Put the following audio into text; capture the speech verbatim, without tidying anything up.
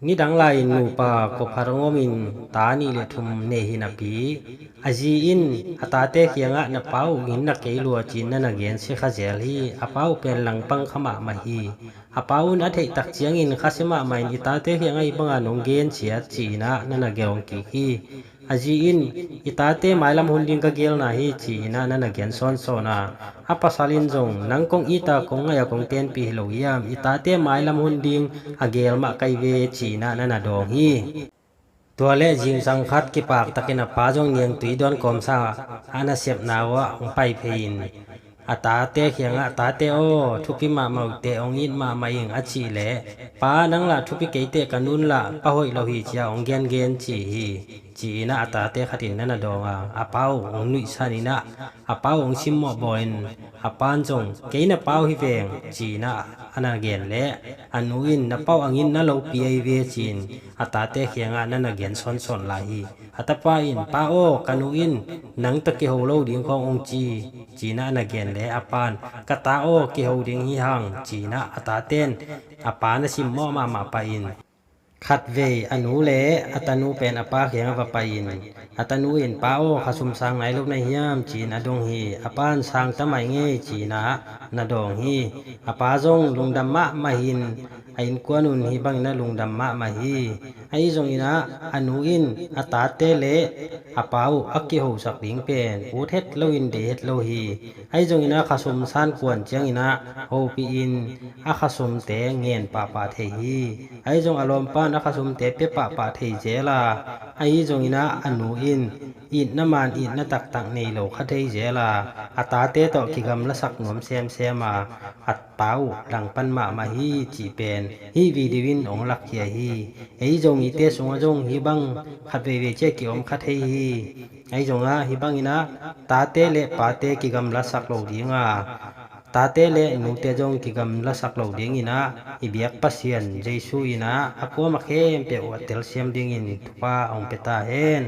Nidang lai-in nupa kawphat hong omin ta nih le thum nei hi napi, a zi in a tate kiangah, "Na pa uh ngin na kei lua," ci-in na na gensia kha zel hi. A pa uh pen langpang kha mahmah hi. A pa un a theih tak ciangin, "Khasia mahmah in i tate kiangah hih banga nong gen ciat," ci-in ah na na dawng kik hi. A zi in, "I tate mailam hun ding ka gelna hi," ci-in ah na na gen sawnsawn a, a pasal in zong, "Nang kong it a, kong ngaih a, kong tenpih hi lo hiam? I tate mailam hun ding a gel mah ka hi ve," ci-in ah na na dawng hi. Tua leh zingsang khat kipak takin a pa zong niangtui dawn kawmsa a nasepna uh ah hong pai phei-in a tate kiangah, "Tate aw, thupi mahmah uh teh, hong it mahmah ing," a cih leh, "Pa, nang lah thupi kei teh, ka nu in lah pa hoih lo hi ci-a hong gengen," ci hi, ci-in ah a tate khat in na na dawng a, a pa uh hong nuihsan in ah a pa uh hong simmawh bawl in, a pa in zong, "Kei na pa uh hi veng," ci-in ah a na gen leh, a nu in, "Na pa uh a ngin na lopi ahi ve," ci-in a tate kiangah na na gen sawnsawn lai hi. A tapa in, "Pa aw, ka nu in nang tawh kiho lo ding khawng hong ci," ci-in ah a na gen leh, a pa in, "Ka ta aw, kiho ding hi hang," ci-in ah a tate in a pa na simmawh mahmah pah in, khatvei a nu le a tanu pen a pa kiangah va pai-in, a tanu in, "Pa aw, khasum sang nai lo na hiam?" ci-in a dong hi. A pa in, "Sang ta mai ngei," ci-in ah na dawng hi. A pa zong lungdam mahmah in, a innkuan un hih bangin a lungdam mahmah hi. Ahi zongin ah a nu in a tate le a pa uh a kihosak ding pen ut het loin deih het lo hi. Ahi zongin ah khasum san kuan ciangin ah hopih in a khasumte ngen pahpah thei hi. Ahi zong a lawmpa in a khasumte pia pahpah thei zel a, ahi zongin ah a nu in itna man itna taktak nei lo kha thei zel a, a tate tawh kigamlasak nuam semsem a, a pa uh langpan mahmah hi cih pen hih video in hong lakkhia hi. Ei Zomite sungah zong hih bang khat veivei ciah kiom kha thei hi. Ahi zongah hih bangin ah tate le pate kigamlasak lo ding a, tate le nute zong kigamlasak lo dingin ah i biak Pasian Jesu in ah a kuamah khempeuh uh a telsiam dingin thupha hong pia ta hen.